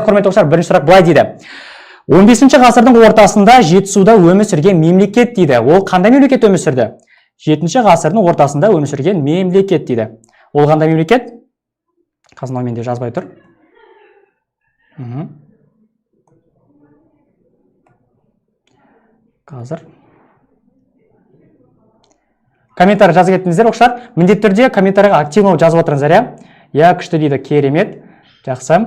Құрметті оқушылар, бірінші сұрақ былай дейді. 15 ғасырдың ортасында Жетісуда өмір сүрген мемлекет дейді. Ол қандай мемлекет өмір сүрді? 7 ғасырдың ортасында өмір сүрген мемлекет дейді. Ол қандай мемлекет? Қазір мынау менде жазбай тұр. Қазір. Комментарий жазып кеттіңіздер, оқушылар. Міндетті түрде комментарийға активно жазып отырыңыздар, иә? Иә, күшті дейді, керемет. Жақсы.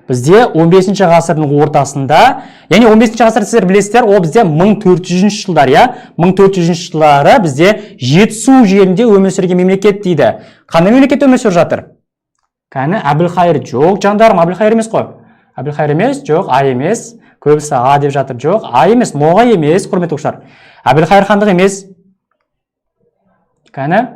Бізде 15 ғасырдың ортасында, яғни 15 ғасыр, сіздер білесіздер, ол бізде 1400 жылдар, иә? 1400 жылдары бізде Жетісу жерінде өмір сүрген мемлекет дейді. Қандай мемлекет өмір сүріп жатыр? Кәні, Әбілхайыр жоқ, жандарым, Әбілхайыр емес қой. Әбілхайыр емес, жоқ, А емес. Көбісі А деп жатыр, жоқ, А емес, Ноғай емес, құрметті оқушылар. Әбілхайыр хандығы емес. Кәні?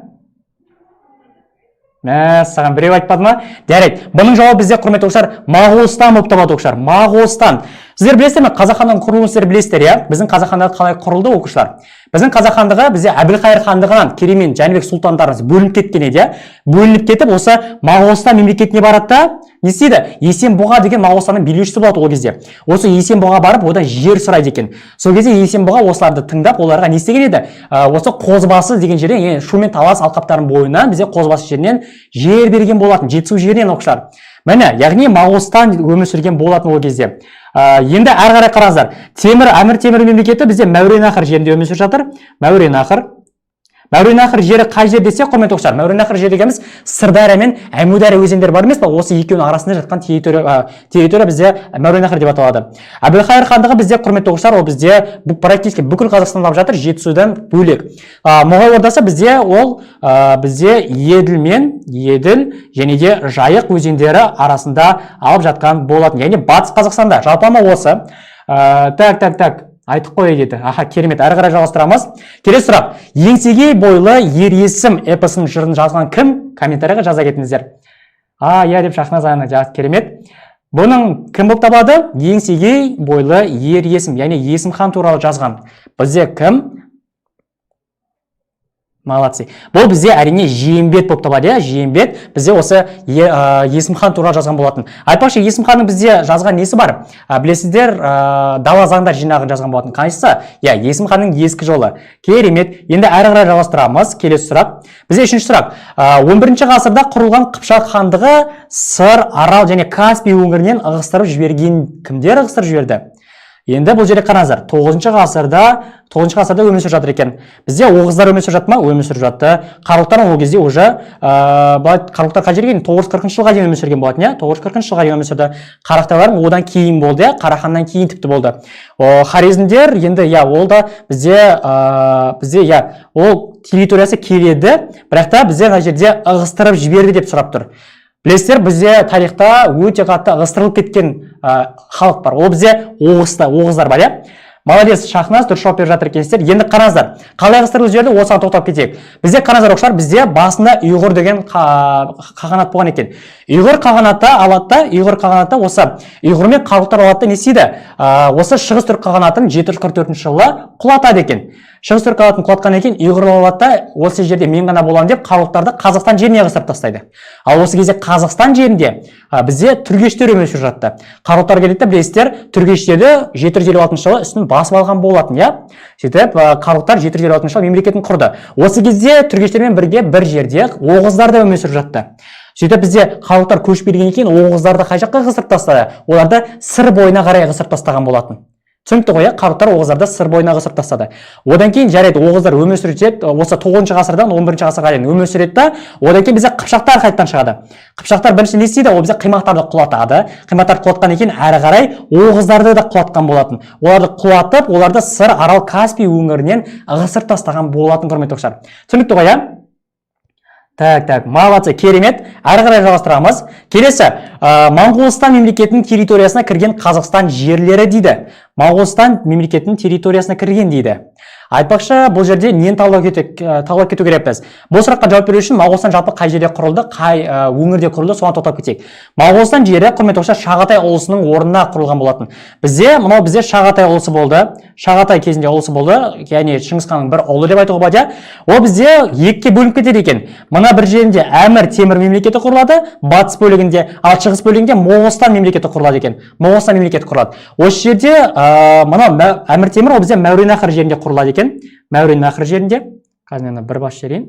Мәссаған, біреу айтпады ма? Жарайды. Бұның жауабы бізде, құрметті оқушылар, Моғолстан болып табылады, оқушылар. Моғолстан. Сіздер білесіздер ме, Қазақ хандығының құрылуын сіздер білесіздер, иә? Біздің Қазақ хандығы қалай құрылды, оқушылар? Біздің Қазақ хандығы бізде Әбілқайыр хандығынан Керей мен Жәнібек сұлтандарымыз бөлініп кеткен еді, иә? Бөлініп кетіп, осы Моғолстан мемлекетіне барады да, не істейді? Есенбұға деген Моғолстанның билеушісі болады ол кезде. Осы Есенбұға барып, одан жер сұрайды екен. Сол кезде Есенбұға осыларды тыңдап, оларға не істеген еді? Осы Қозыбасы деген жерден, яғни Шу мен Талас алқаптарының бойынан бізде Қозыбасы жерінен жер берген болатын, Жетісу жерінен, оқушылар. Міне, яғни Моғолстан өмір сүрген болатын ол кезде. Енді әрі қарай қараңыздар. Темір, Әмір Темір мемлекеті бізде Мәуереннахр жерінде өмір сүріп жатыр. Мәуереннахр. Мәуереннахр жері қай жер десек, құрметті оқушылар, Мәуереннахр жері дегеніміз Сырдария мен Әмудария өзендері бар емес па? Осы екеуінің арасында жатқан территория бізде Мәуереннахр деп аталады. Әбілхайыр хандығы бізде, құрметті оқушылар, ол бізде практически бүкіл Қазақстанда алып жатыр, Жетісудан бөлек. Моғол ордасы бізде ол, бізде Еділ мен Еділ және де Жайық өзендері арасында алып жатқан болатын. Яғни Батыс Қазақстанда жалпылама осы. Так, так, так. Айтып қой дейді. Аха, керемет. Әрі қарай жалғастырамыз. Келесі сұрақ. Еңсегей бойлы Ер Есім эпосының жырын жазған кім? Комментарийға жаза кетіңіздер. А, иә деп Шахназ ана, керемет. Бұның кім болып табылады? Еңсегей бойлы Ер Есім, яғни Есім хан туралы жазған. Бізде кім? Молодцы. Бұл бізде әрине Жиенбет болып табылады, иә? Жиенбет бізде осы Есім хан туралы жазған болатын. Айтпақшы, Есім ханның бізде жазған несі бар? Білесіздер, дала заңдар жинағын жазған болатын. Қайсысы? Иә, Есім ханның ескі жолы. Керемет. Енді әрі қарай жалғастырамыз. Келесі сұрақ. Бізде үшінші сұрақ. 11 ғасырда құрылған Қыпшақ хандығы Сыр, Арал және Каспий өңірінен ығыстырып жіберген кімдер ығыстырып жіберді? Енді бұл жерде қараңыздар, 9 ғасырда өмір сүріп жатыр екен. Бізде оғыздар өмір сүріп жатты ма? Өмір сүріп жатты. Қарлықтар ол кезде уже, былай қарлықтар қай жерге дейін? 940 жылға дейін өмір сүрген болатын, иә? 940 жылға дейін өмір сүрді. Қарақытайлар одан кейін болды, иә? Қараханнан кейін тіпті болды. Хорезмдер енді, иә, ол да бізде, иә, ол территориясы келеді, бірақ та бізде мына жерде ығыстырып жіберді деп сұрап тұр. Білесіздер, бізде тарихта өте қатты ығыстырылып кеткен халық бар. Ол бізде оғыздар бар, иә? Молодец, Шахназ, дұрыс жауап беріп жатыр екенсіздер. Енді қараңыздар, қалай ығыстырылып жіберді, осыған тоқталып кетейік. Бізде қараңыздар, оқушылар, бізде басында Ұйғыр деген қағанат болған екен. Ұйғыр қағанаты алады да, Ұйғыр қағанаты осы Ұйғыр мен қарлықтар алады да не істейді? Осы Шығыс түрік қағанатын 744 жылы құлатады екен. Шығыс түрік қағанатын құлатқаннан кейін ұйғырлар алады да, осы жерде мен ғана боламын деп қарлықтарды Қазақстан жеріне ығыстырып тастайды. Ал осы кезде Қазақстан жерінде бізде түргештер өмір сүріп жатты. Қарлықтар келеді де, білесіздер, түргештерді 756 жылы үстін басып алған болатын, иә? Сөйтіп, қарлықтар 756 жылы мемлекетін құрды. Осы кезде түргештермен бірге бір жерде оғыздар да өмір сүріп жатты. Сөйтіп бізде қарлықтар көшіп келгеннен кейін оғыздарды қай жаққа ығыстырып тастады? Оларды Сыр бойына қарай ығыстырып тастаған болатын. Түсінікті ғой, иә? Қарлықтар оғыздарды Сыр бойына ығыстырып тастады. Одан кейін жарайды, оғыздар өмір сүреді, осы 9 ғасырдан 11 ғасырға дейін өмір сүреді да, одан кейін бізде қыпшақтар қайтадан шығады. Қыпшақтар бірінші не істейді? Ол бізде қимақтарды құлатады. Қимақтарды құлатқаннан кейін әрі қарай оғыздарды да құлатқан болатын. Оларды құлатып, оларды Сыр, Арал, Каспий өңірінен ығыстырып тастаған болатын, құрметті оқушылар. Түсінікті ғой, иә? Так, так, молодцы, керемет. Әрі қарай жалғастырамыз. Келесі, Моңғолстан мемлекетінің территориясына кірген Қазақстан жерлері дейді. Моңғолстан мемлекетінің территориясына кірген дейді. Айтпақшы, бұл жерде нені талдау кету керекпіз? Бұл сұраққа жауап беру үшін Моңғолстан жалпы қай жерде құрылды, қай өңірде құрылды, соған тоқталып кетейік. Моңғолстан жері, құрметті оқушылар, Шағатай ұлысының орнына құрылған болатын. Бізде мынау, бізде Шағатай ұлысы болды. Шағатай кезінде ұлысы болды, яғни Шыңғыс ханның бір ұлы деп айтуға болады, иә. Ол бізде екіге бөлініп кетеді екен. Мына бір жерінде Әмір Темір мемлекеті құрылады, батыс бөлігінде, ал шығыс бөлігінде Моғолстан мемлекеті құрылады екен. Моғолстан мемлекеті құрылады. Осы жерде мынау Әмір Темір, ол бізде Мәуереннахр жерінде құрылады екен. Мәуереннахр жерінде. Қазір мен бір басып жіберейін.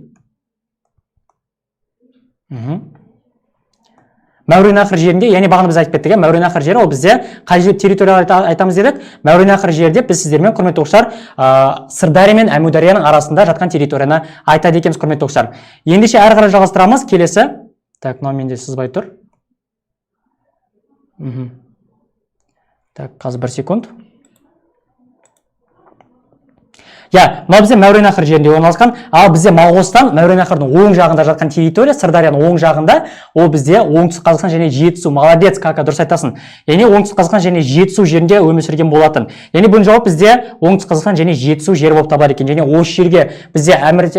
Мәуереннахр жерінде, яғни бағана біз айтып кеттік, иә, Мәуереннахр жері ол бізде қай жер, территория айтамыз дедік? Мәуереннахр жері деп біз сіздермен, құрметті оқушылар, Сырдария мен Әмударияның арасында жатқан территорияны айтады екенбіз, құрметті оқушылар. Ендеше әрі қарай жалғастырамыз. Келесі. Так, мынау менде сызбай тұр. Так, қазір бір секунд. Иә, мынау бізде Мәуереннахр жерінде орналасқан, ал бізде Моғолстан Мәуереннахрдың оң жағында жатқан территория, Сырдарияның оң жағында, ол бізде Оңтүстік Қазақстан және Жетісу. Молодец, Кака, дұрыс айтасың. Яғни Оңтүстік Қазақстан және Жетісу жерінде өмір сүрген болатын. Яғни бұның жауабы бізде Оңтүстік Қазақстан және Жетісу жері болып табылады екен. Және осы жерге бізде Әмір,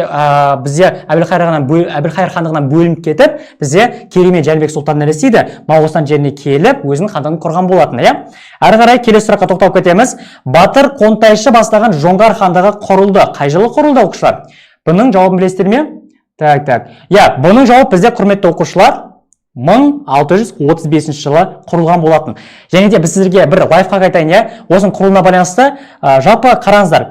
бізде Әбілқайыр хандығынан бөлініп кетіп, бізде Керей мен Жәнібек сұлтан не істейді? Моғолстан жеріне келіп, өзінің хандығын құрған болатын, иә. Әрі қарай келесі сұраққа тоқталып кетеміз. Батыр Қонтайшы бастаған Жоңғар хандығы құрылды. Қай жылы құрылды, оқушылар? Бұның жауабын білесіздер ме? Так, так. Иә, бұның жауабы бізде, құрметті оқушылар, 1635 жылы құрылған болатын. Және де біз сіздерге бір лайфхак айтайын, иә, осының құрылуына байланысты, жалпы қараңыздар,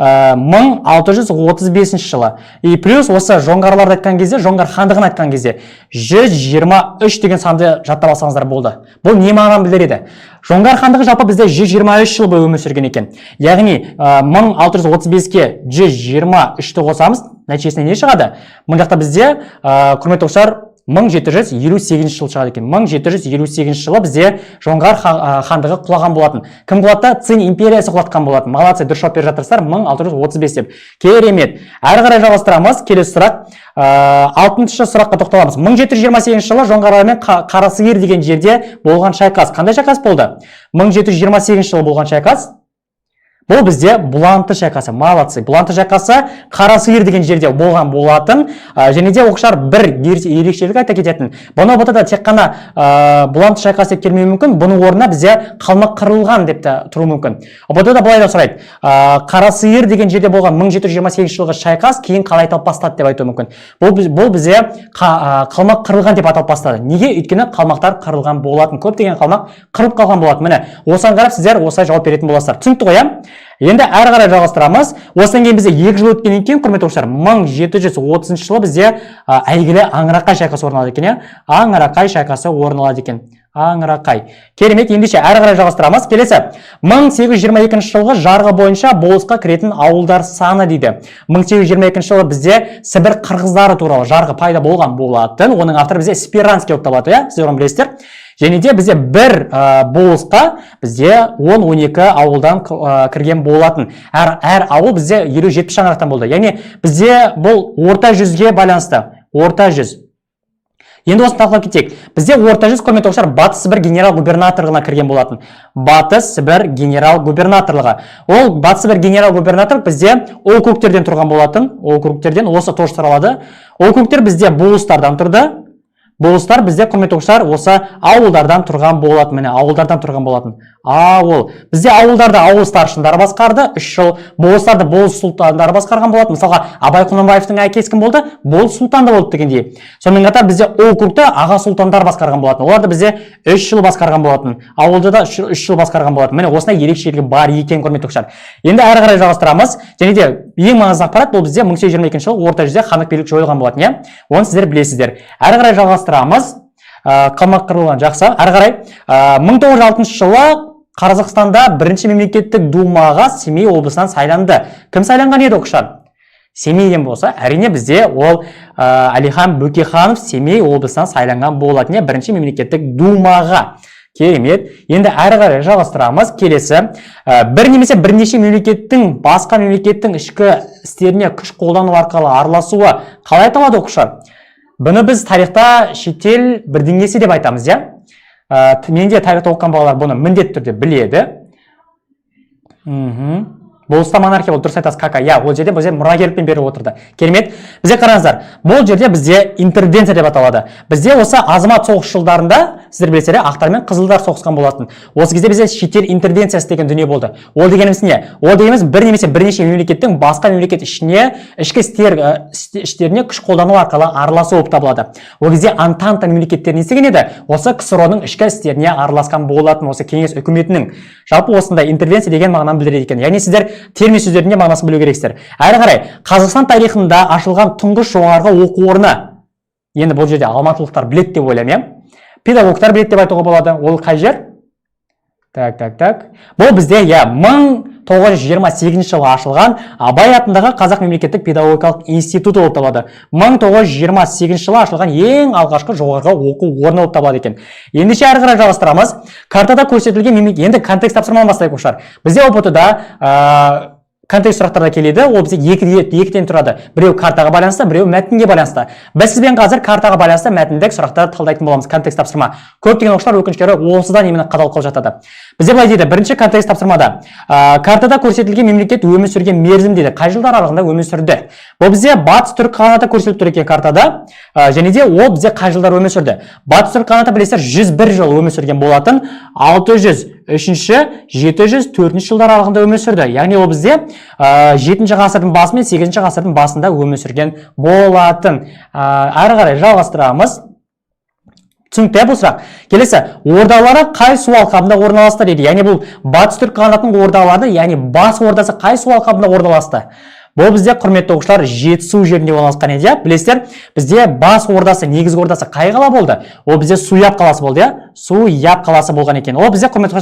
1635 жылы. И плюс осы жоңғарларды айтқан кезде, Жоңғар хандығын айтқан кезде 123 деген санды жаттап алсаңыздар болды. Бұл не мағынаны білдіреді? Жоңғар хандығы жалпы бізде 123 жыл бойы өмір сүрген екен. Яғни 1635-ке 123-ті қосамыз, нәтижесінде не шығады? Мына жақта бізде, құрметті оқушылар, 1758 жыл шығады екен. 1758 жылы бізде Жоңғар хандығы құлаған болатын. Кім құлатты? Цин империясы құлатқан болатын. Молодцы, дұрыс жауап беріп жатырсыздар. 1635 деп. Керемет. Әрі қарай жалғастырамыз. Келесі сұрақ. Алтыншы сұраққа тоқталамыз. 1728 жылы жоңғарлармен Қарасиыр деген жерде болған шайқас. Қандай шайқас болды? 1728 жылы болған шайқас. Бұл бізде Бұланты шайқасы. Молодцы. Бұланты шайқасы Қарасиыр деген жерде болған болатын. Және де, оқушылар, бір ерекшелік айта кететін. Бұны ҰБТ-да тек қана Бұланты шайқасы деп келмеуі мүмкін. Бұның орнына бізде қалмақ қырылған деп те тұруы мүмкін. ҰБТ-да былай да сұрайды. Қарасиыр деген жерде болған 1728 жылғы шайқас кейін қалай аталып бастады деп айтуы мүмкін. Бұл бізде қалмақ қырылған деп аталып бастады. Неге? Өйткені қалмақтар қырылған болатын. Көптеген қалмақ қырылып қалған болатын. Міне, осыған қарап сіздер осылай жауап беретін боласыздар. Түсінікті ғой, иә? Енді әрі қарай жалғастырамыз. Осыдан кейін бізде 2 жыл өткеннен кейін, құрметті оқушылар, 1730 жылы бізде әйгілі Аңырақай шайқасы орын алады екен, иә? Аңырақай шайқасы орын алады екен. Аңырақай. Керемет, ендеше әрі қарай жалғастырамыз. Келесі 1822 жылғы жарғы бойынша болысқа кіретін ауылдар саны дейді. 1822 жылы бізде Сібір қырғыздары туралы жарғы пайда болған болатын. Оның авторы бізде Сперанский болып табылады, иә? Сіздер оны білесіздер. Және де бізде бір болысқа бізде 10-12 ауылдан кірген болатын. Әр ауыл бізде 50-70 шаңырақтан болды. Яғни бізде бұл Орта жүзге байланысты. Орта жүз. Енді осыны талқылап кетейік. Бізде Орта жүз, құрметті оқушылар, Батыс Сібір генерал-губернаторлығына кірген болатын. Батыс Сібір генерал-губернаторлығы. Ол Батыс Сібір генерал-губернатор бізде округтерден тұрған болатын. Округтерден осы тоже сұралады. Округтер бізде болыстардан тұрды. Болыстар бізде, құрметті оқушылар, осы ауылдардан тұрған болатын. Міне, ауылдардан тұрған болатын. Ауыл. Бізде ауылдарды ауыл старшындары басқарды 3 жыл. Болыстарды болыс сұлтандары басқарған болатын. Мысалға, Абай Құнанбаевтың әкесі кім болды? Болыс сұлтанды болды дегендей. Сонымен қатар бізде округті аға сұлтандар басқарған болатын. Оларды бізде 3 жыл басқарған болатын. Ауылды да 3 жыл басқарған болатын. Міне, осындай ерекшелігі бар екен, құрметті оқушылар. Енді әрі қарай жалғастырамыз. Және де ең маңызды ақпарат, бұл бізде 1822 жылы Орта жүзде хандық билік жойылған болатын, иә? Оны сіздер білесіздер. Әрі қарай жалғастырамыз. Қалмақ қырылған, жақсы. Әрі қарай 1906 жылы Қазақстанда бірінші мемлекеттік думаға Семей облысынан сайланды. Кім сайланған еді, оқушылар? Семейден болса, әрине, бізде ол Әлихан Бөкейханов Семей облысынан сайланған болатын, иә, бірінші мемлекеттік думаға. Керемет. Енді әрі қарай жалғастырамыз. Келесі, бір немесе бірнеше мемлекеттің басқа мемлекеттің ішкі істеріне күш қолдану арқылы араласуы қалай аталады, оқушылар? Бұны біз тарихта шетел бірдеңесі деп айтамыз, иә. Менде тарихта оқыған балалар бұны міндетті түрде біледі. Болыста монархия болды, дұрыс айтасыз, кака. Иә, ол жерде бізде мұрагерлікпен беріп отырды. Керемет. Бізде, қараңыздар, бұл жерде бізде интервенция деп аталады. Бізде осы азамат соғыс жылдарында, сіздер білесіздер, ақтар мен қызылдар соғысқан болатын. Осы кезде бізде шетел интервенциясы деген дүние болды. Ол дегеніміз не? Ол дегеніміз бір немесе бірнеше мемлекеттің басқа мемлекет ішіне, ішкі істер іштеріне күш қолдану арқылы араласу болып табылады. Ол кезде Антанта мемлекеттері не істеген еді? Осы КСРО-ның ішкі істеріне араласқан болатын, осы кеңес үкіметінің. Жалпы осындай интервенция деген мағынаны білдіреді екен. Яғни сіздер термин сөздердің де мағынасын білу керексіздер. Әрі қарай, Қазақстан тарихында ашылған тұңғыш жоғарғы оқу орны. Енді бұл жерде алматылықтар біледі деп ойлаймын, иә, педагогтар біледі деп айтуға болады. Ол қай жер? Так, так, так, бұл бізде, иә, 1928 жылы ашылған Абай атындағы Қазақ мемлекеттік педагогикалық институты болып табылады. 1928 жылы ашылған ең алғашқы жоғарғы оқу орны болып табылады екен. Ендеше, әрі қарай жалғастырамыз. Картада көрсетілген мемлекет. Енді контекст тапсырманы бастайық, оқушылар. Бізде ҰБТ да контекст сұрақтар да келеді. Ол бізде екіден тұрады: біреу картаға байланысты, біреу мәтінге байланысты. Біз сізбен қазір картаға байланысты мәтіндік сұрақтарды талдайтын боламыз. Контекст тапсырма, көптеген оқушылар, өкінішке орай, осыдан именно қадалып қалып жатады. Бізде былай дейді бірінші контекст тапсырмада: картада көрсетілген мемлекет өмір сүрген мерзім дейді. Қай жылдар аралығында өмір сүрді? Бұл бізде Батыс Түрік қағанаты көрсетіліп тұр екен картада. Және де ол бізде қай жылдар өмір сүрді? Батыс Түрік қағанаты, білесіздер, 101 жыл өмір сүрген болатын, 603-ші 704 жылдар аралығында өмір сүрді. Яғни ол бізде 7 ғасырдың басы мен 8 ғасырдың басында өмір сүрген болатын. Әрі қарай жалғастырамыз. Түсінікті, иә, бұл сұрақ? Келесі: ордалары қай су алқабында орналасты дейді. Яғни бұл Батыс Түрік қағанатының ордалары, яғни бас ордасы қай су алқабында орналасты? Бұл бізде, құрметті оқушылар, Жетісу жерінде орналасқан еді, иә. Білесіздер, бізде бас ордасы, негізгі ордасы қай қала болды? Ол бізде Суяб қаласы болды, иә, Суяб қаласы болған екен. Ол бізде, құрметті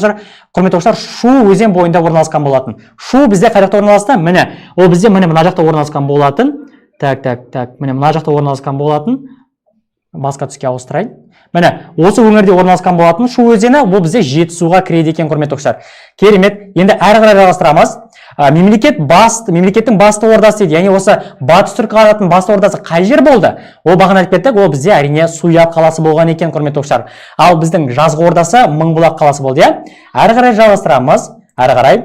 оқушылар, Шу өзен бойында орналасқан болатын. Шу бізде қай жақта орналасты? Міне, ол бізде, міне, мына жақта орналасқан болатын. Так, так, так, міне, мына жақта орналасқан болатын. Басқа түске ауыстырайын. Міне, осы өңірде орналасқан болатын Шу өзені. Бұл бізде Жетісуға кіреді екен, құрметті оқушылар. Керемет. Енді әрі қарай жалғастырамыз. Мемлекеттің басты ордасы дейді. Яғни осы Батыс Түрік қағанатының басты ордасы қай жер болды? Ол бағана айтып кеттік, ол бізде, әрине, Суяб қаласы болған екен, құрметті оқушылар. Ал біздің жазғы ордасы Мыңбұлақ қаласы болды, иә. Әрі қарай жалғастырамыз. Әрі қарай,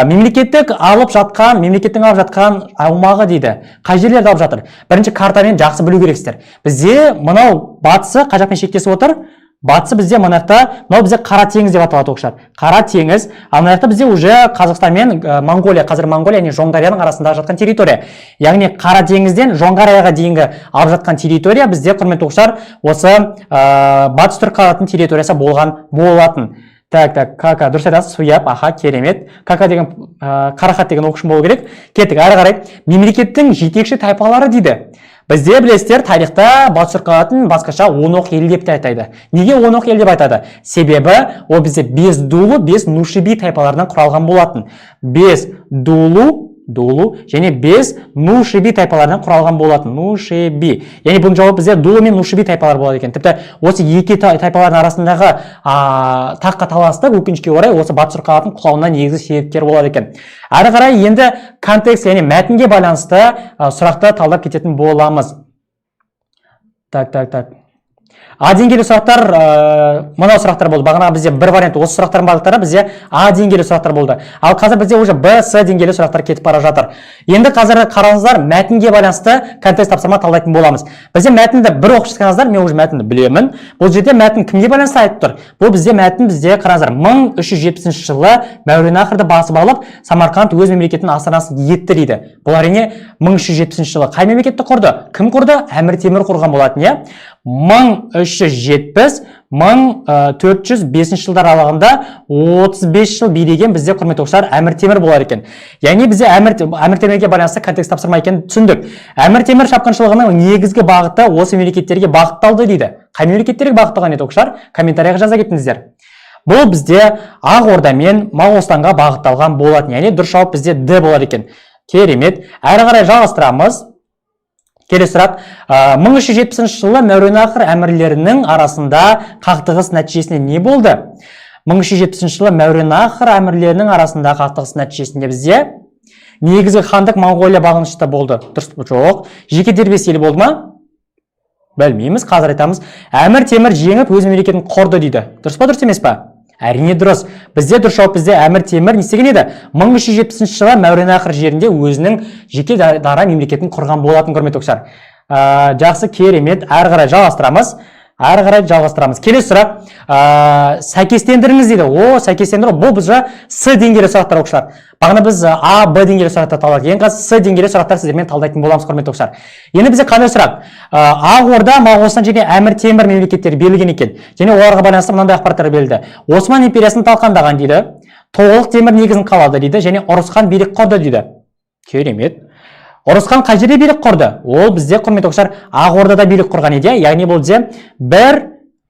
мемлекеттің алып жатқан аумағы дейді. Қай жерлерді алып жатыр? Бірінші картамен жақсы білу керексіздер. Бізде мынау батысы қай жақпен шектесіп отыр? Батысы бізде мына жақта, мынау бізде Қара теңіз деп аталады, оқушылар, Қара теңіз. Ал мына жақта бізде уже Қазақстан мен Моңғолия, қазір Моңғолия, яғни Жоңғарияның арасында жатқан территория. Яғни Қара теңізден Жоңғарияға дейінгі алып жатқан территория бізде, құрметті оқушылар, осы Батыс Түрік қағанатының территориясы болған болатын. Так, так, кака, дұрыс айтасыз, Суяб, аха, керемет. Кака деген, Қарақат деген оқушым болу керек. Кеттік әрі қарай. Мемлекеттің жетекші тайпалары дейді. Бізде, білесіздер, тарихта Батыс Түрік қағанатын басқаша Он оқ ел деп те атайды. Неге Он оқ ел деп айтады? Себебі ол бізде бес дулу, бес нушиби тайпаларынан құралған болатын. Бес дулу және бес нушиби тайпаларынан құралған болатын. Нушиби, яғни бұның жауабы бізде дулу мен нушиби тайпалар болады екен. Тіпті осы екі тайпалардың арасындағы таққа таластық, өкінішке орай, осы Батыс Түрік қағанатының құлауына негізгі себепкер болады екен. Әрі қарай енді контекст, яғни мәтінге байланысты сұрақты талдап кететін боламыз. Так, так, так. А деңгейлі сұрақтар, мынау сұрақтар болды. Бағана бізде бір вариант осы сұрақтардың барлықтары бізде А деңгейлі сұрақтар болды. Ал қазір бізде уже Б, С деңгейлі сұрақтар кетіп бара жатыр. Енді қазір, қараңыздар, мәтінге байланысты контекст тапсырма талдайтын боламыз. Бізде мәтінді бір оқып шықсаңыздар, мен уже мәтінді білемін. Бұл жерде мәтін кімге байланысты айтып тұр? Бұл бізде мәтін бізде, қараңыздар, 1370 жылы Мәуереннахрды басып алып, Самарқанд өз мемлекетінің астанасы етті дейді. Бұл, әрине, 1370 жылы қай мемлекетті құрды? Кім құрды? Әмір Темір құрған болатын, иә. 1370 1405 жылдар аралығында 35 жыл билеген бізде, құрметті оқушылар, Әмір Темір болар екен. Яғни бізде Әмір Темірге байланысты контекст тапсырма екенін түсіндік. Әмір Темір шапқыншылығының негізгі бағыты осы мемлекеттерге бағытталды дейді. Қай мемлекеттерге бағытталған еді, оқушылар? Комментарийға жаза кетіңіздер. Бұл бізде Ақ Орда мен Моғолстанға бағытталған болатын. Яғни дұрыс жауап бізде Д болады екен. Керемет. Әрі қарай жалғастырамыз. Келесі сұрақ. 1370 жылы Мәуереннахр әмірлерінің арасында қақтығыс нәтижесінде не болды? 1370 жылы Мәуереннахр әмірлерінің арасында қақтығыс нәтижесінде бізде негізгі хандық Моңғолия бағынышты болды. Дұрыс, жоқ. Жеке дербес ел болды ма? Білмейміз, қазір айтамыз. Әмір Темір жеңіп, өз мемлекетін құрды дейді. Дұрыс па, дұрыс емес па? Әрине, дұрыс. Бізде дұрыс жауап, бізде Әмір Темір не істеген еді? 1370 жылы Мәуереннахр жерінде өзінің жеке дара мемлекетін құрған болатын, құрметті оқушылар. Жақсы, керемет. Әрі қарай жалғастырамыз. Әрі қарай жалғастырамыз. Келесі сұрақ. Сәйкестендіріңіз дейді. О, сәйкестендіру. Бұл бізде С деңгейлі сұрақтар, оқушылар. Бағана біз А, Б деңгейлі сұрақтар талдадық. Енді қазір С деңгейлі сұрақтар сіздермен талдайтын боламыз, құрметті оқушылар. Енді бізде қандай сұрақ? Ақ Орда, Моғолстан және Әмір Темір мемлекеттері берілген екен. Және оларға байланысты мынандай ақпараттар берілді. Осман империясын талқандаған дейді. Тоғорыл Темір негізін қалады дейді және Ұрысхан билік құрды дейді. Керемет. Ұрысхан қай жерде билік құрды? Ол бізде, құрметті оқушылар, Ақ Ордада билік құрған еді, иә? Яғни бұл бізде бір,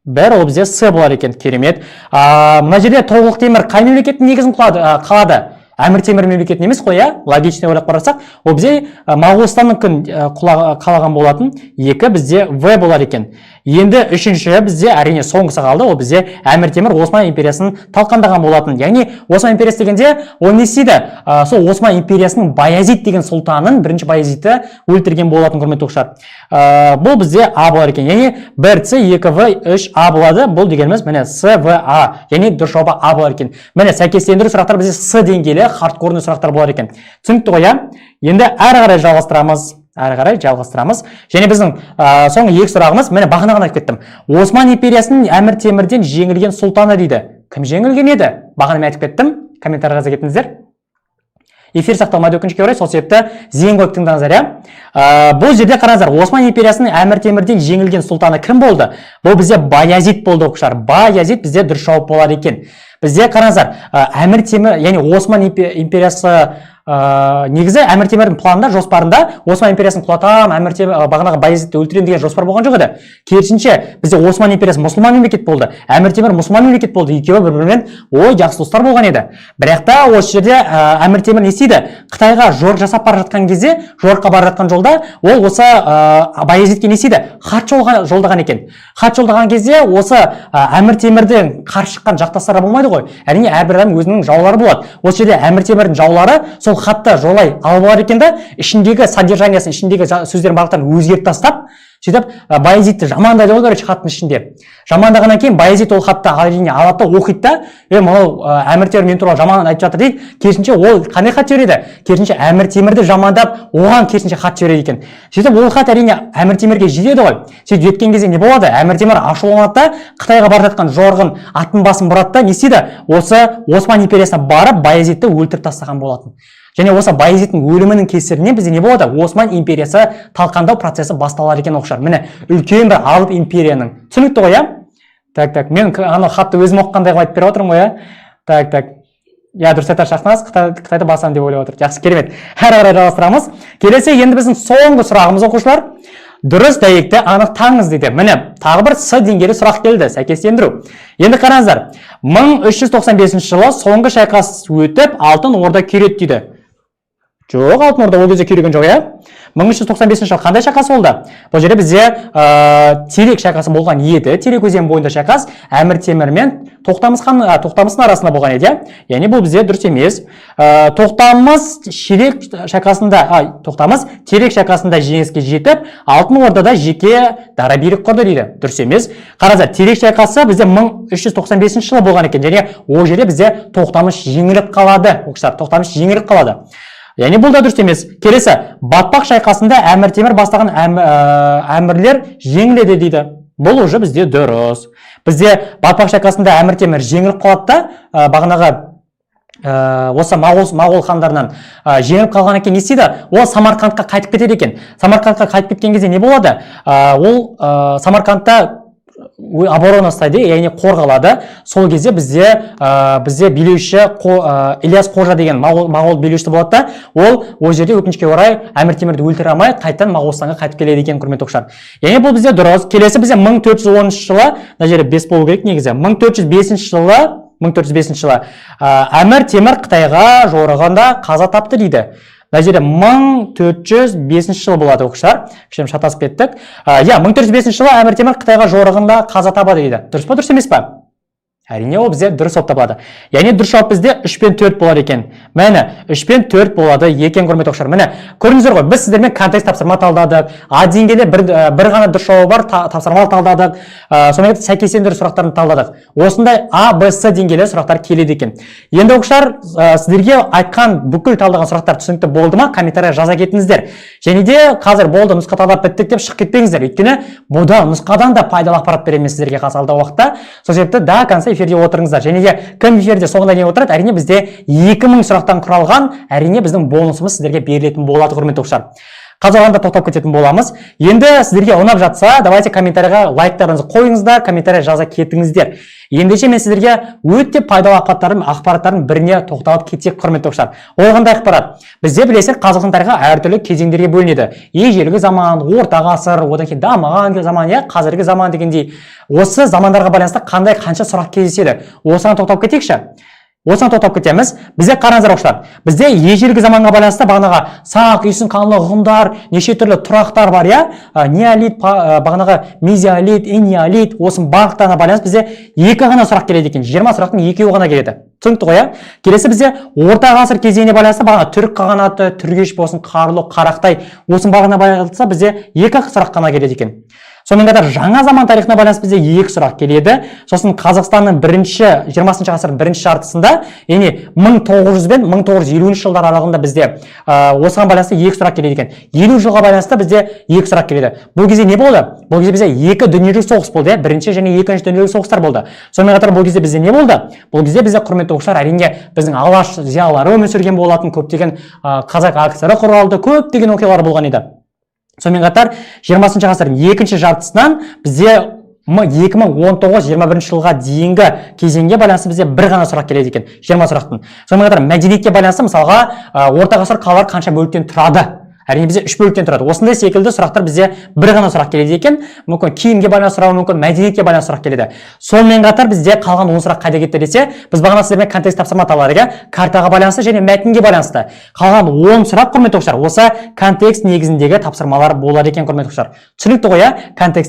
бір, ол бізде С болар екен. Керемет. Мына жерде Тоғорыл Темір қай мемлекеттің негізін қалады? Әмір Темір мемлекетін емес қой, иә? Логично ойлап қарасақ, ол бізде Моғолстанның қалаған болатын. Екі бізде В болар екен. Енді үшінші бізде, әрине, соңғысы қалды, ол бізде Әмір Темір Осман империясын талқандаған болатын. Яғни Осман империясы дегенде ол не істейді? Сол Осман империясының Баязид деген сұлтанын, бірінші Баязидті өлтірген болатын, құрметті оқушылар. Бұл бізде А болар екен. Яғни 1 С, 2 В, 3 А болады. Бұл дегеніміз, міне, С, В, А. Яғни дұрыс жауабы А болар екен. Міне, сәйкестендіру сұрақтар бізде С деңгейлі хардкорный сұрақтар болар екен. Түсінікті ғой, иә? Енді әрі қарай жалғастырамыз. Әрі қарай жалғастырамыз. Және біздің соңғы екі сұрағымыз, міне, бағана ғана айтып кеттім. Осман империясының Әмір Темірден жеңілген сұлтаны дейді. Кім жеңілген еді? Бағана мен айтып кеттім. Комментарийға жаза кетіңіздер. Эфир сақталмайды, өкінішке орай, сол себепті зейін қойып тыңдаңыздар, иә. Бұл жерде қараңыздар, Осман империясының Әмір Темірден жеңілген сұлтаны кім болды? Бұл бізде Баязид болды, оқушылар. Баязид бізде дұрыс жауап болады екен. Бізде қараңыздар, Әмір Темір, яғни Осман империясы, негізі Әмір Темірдің планында, жоспарында Осман империясын құлатамын, Әмір Темір, бағанағы Баязидті өлтіремін деген жоспар болған жоқ еді. Керісінше, бізде Осман империясы мұсылман мемлекет болды, Әмір Темір мұсылман мемлекет болды, екеуі бір бірімен ой жақсы достар болған еді. Бірақ та осы жерде Әмір Темір не істейді? Қытайға жорық жасап бара жатқан кезде, жорыққа бара жатқан жолда ол осы Баязидке не істейді? Хат жолдаған екен. Хат жолдаған кезде осы Әмір Темірден қарсы шыққан жақтастары болмайды ғой, әрине, әрбір адам өзінің жаулары болады. Осы жерде Әмір Темірдің жаулары сол хатты жолай алып алар екен да, ішіндегі содержаниясын, ішіндегі сөздердің барлықтарын өзгертіп тастап, сөйтіп Баязидті жамандайды ғой, короче, хаттың ішінде жамандағаннан кейін Баязид ол хатты, әрине, алады да, оқиды да: «Е, мынау Әмір Темір мен туралы жаман айтып жатыр», – дейді. Керісінше, ол қандай хат жібереді? Керісінше, Әмір Темірді жамандап, оған керісінше хат жібереді екен. Сөйтіп ол хат, әрине, Әмір Темірге жетеді ғой. Сөйтіп жеткен кезде не болады? Әмір Темір ашуланады да, Қытайға бара жатқан жорығын, аттың басын бұрады да, не істейді? Осы Осман империясына барып, Баязидті өлтіріп тастаған болатын. Және осы Баязидтің өлімінің кесірінен бізде не болады? Осман империясы талқандау процесі басталады екен, оқушылар. Міне, үлкен бір алып империяның. Түсінікті ғой, иә? Так, так, мен анау хатты өзім оқығандай қылып айтып беріп отырмын ғой, иә. Так, так, иә, дұрыс айтады Шахназ. Қытайды басамын деп ойлап отыр. Жақсы, керемет. Әрі қарай жалғастырамыз. Келесі енді біздің соңғы сұрағымыз, оқушылар. Дұрыс дәйекті анықтаңыз дейді. Міне, тағы бір С деңгейлі сұрақ келді, сәйкестендіру. Енді қараңыздар, 1395 жылы соңғы шайқас өтіп, Алтын Орда күйреді дейді. Жоқ, Алтын Орда ол кезде күйреген жоқ, иә. 1395 жылы қандай шайқас болды? Бұл жерде бізде Терек шайқасы болған еді. Терек өзені бойында шайқас Әмір Темір мен Тоқтамыс хан, Тоқтамыстың арасында болған еді, иә. Яғни бұл бізде дұрыс емес. Тоқтамыс Шерек шайқасында, Тоқтамыс Терек шайқасында жеңіске жетіп, Алтын Ордада жеке дара билік құрды дейді. Дұрыс емес. Қараңыздар, Терек шайқасы бізде 1395 жылы болған екен және ол жерде бізде Тоқтамыс жеңіліп қалады. Оқушылар, Тоқтамыс жеңіліп қалады. Яғни бұл да дұрыс емес. Келесі, Батпақ шайқасында Әмір Темір бастаған әмірлер жеңіледі дейді. Бұл уже бізде дұрыс. Бізде Батпақ шайқасында Әмір Темір жеңіліп қалады да, бағанағы осы моғол хандарынан жеңіліп қалғаннан кейін не істейді? Ол Самарқандқа қайтып кетеді екен. Самарқандқа қайтып кеткен кезде не болады? Ол Самарқандта оборона ұстайды, яғни қорғалады. Сол кезде бізде билеуші Ильяс Қожа деген моғол билеушісі болады да, ол ол жерде, өкінішке орай, Әмір Темірді өлтіре алмай, қайтадан Моғолстанға қайтып келеді екен, құрметті оқушылар. Яғни бұл бізде дұрыс. Келесі бізде 1410 жылы, мына жерде 5 болу керек негізі, 1405 жылы, 1405 жылы Әмір Темір Қытайға жорығанда қаза тапты дейді. Мына жерде 1405 жыл болады, оқушылар, кішкене шатасып кеттік. Иә, 1405 жылы Әмір Темір Қытайға жорығында қаза табады дейді. Дұрыс па, дұрыс емес па? Әрине, ол бізде дұрыс болып табылады. Яғни дұрыс жауап бізде 3 пен 4 болады екен. Міне, 3 пен 4 болады екен, құрметті оқушылар. Міне, көрдіңіздер ғой, біз сіздермен контекст тапсырма талдадық. А деңгейде бір ғана дұрыс жауабы бар тапсырма талдадық. Сонымен қатар сәйкестендіру сұрақтарын талдадық. Осындай А, Б, С деңгейлі сұрақтар келеді екен. Енді, оқушылар, сіздерге айтқан бүкіл талдаған сұрақтар түсінікті болды ма? Комментарий жаза кетіңіздер. Және де қазір болды, нұсқа талдап біттік деп шығып кетпеңіздер. Өйткені бұда нұсқадан да пайдалы ақпарат беремін мен сіздерге қазір алдағы уақытта. Сол себепті до конца эфирде отырыңыздар. Және де кім эфирде соңына дейін отырады, әрине, бізде 2000 сұрақтан құралған, әрине, біздің бонусымыз сіздерге берілетін болады, құрметті оқушылар. Қазір оған да тоқталып кететін боламыз. Енді сіздерге ұнап жатса, давайте комментарийға лайктарыңызды қойыңыздар, комментарий жаза кетіңіздер. Ендеше мен сіздерге өте пайдалы ақпараттардың біріне тоқталып кетсек, құрметті оқушылар. Ол қандай ақпарат? Бізде, білесіздер, Қазақстан тарихы әртүрлі кезеңдерге бөлінеді. Ежелгі заман, орта ғасыр, одан кейін дамыған заман, иә, қазіргі заман дегендей. Осы замандарға байланысты қандай, қанша сұрақ кездеседі? Осыған тоқталып кетейікші. Осыған тоқталып кетеміз. Бізде, қараңыздар, оқушылар, бізде ежелгі заманға байланысты бағанағы сақ, үйсін, қаңлы, ғұндар, неше түрлі тұрақтар бар, иә. Неолит, бағанағы мезеолит, энеолит, осының барлықтарына байланысты бізде екі ғана сұрақ келеді екен. 20 сұрақтың екеуі ғана келеді. Түсінікті ғой, иә? Келесі бізде орта ғасыр кезеңіне байланысты бағана түрік қағанаты, Түргеш болсын, Қарлұқ, Қарақтай, осының барлығына байланысты бізде екі сұрақ қана келеді екен. Сонымен қатар жаңа заман тарихына байланысты бізде екі сұрақ келеді. Сосын Қазақстанның бірінші 20 ғасырдың бірінші жартысында, яғни 1900 бен 1950 жылдар аралығында бізде осыған байланысты екі сұрақ келеді екен. 50 жылға байланысты бізде екі сұрақ келеді. Бұл кезде не болды? Бұл кезде бізде екі дүниежүзілік соғыс болды, иә, бірінші және екінші дүниежүзілік соғыстар болды. Сонымен қатар бұл кезде бізде не болды? Бұл кезде бізде, құрметті оқушылар, әрине, біздің Алаш зиялылары өмір сүрген болатын, көптеген Қазақ АКСР құралды, көптеген оқиғалар болған еді. Сонымен қатар 20 ғасырдың екінші жартысынан бізде 2019-21 жылға дейінгі кезеңге байланысты бізде бір ғана сұрақ келеді екен 20 сұрақтың. Сонымен қатар мәдениетке байланысты, мысалға, орта ғасыр қалалар қанша бөліктен тұрады? Әрине, бізде үш бөліктен тұрады. Осындай секілді сұрақтар бізде бір ғана сұрақ келеді екен. Мүмкін, киімге байланысты сұрауы мүмкін, мәдениетке байланысты сұрақ келеді. Сонымен қатар бізде қалған 10 сұрақ қайда кетті десе, біз бағана сіздермен контекст тапсырма талдадық, иә, картаға байланысты және мәтінге байланысты. Қалған 10 сұрақ, құрметті оқушылар, осы контекст негізіндегі тапсырмалар болады екен, құрметті оқушылар. Түсінікті ғой, иә, контекст.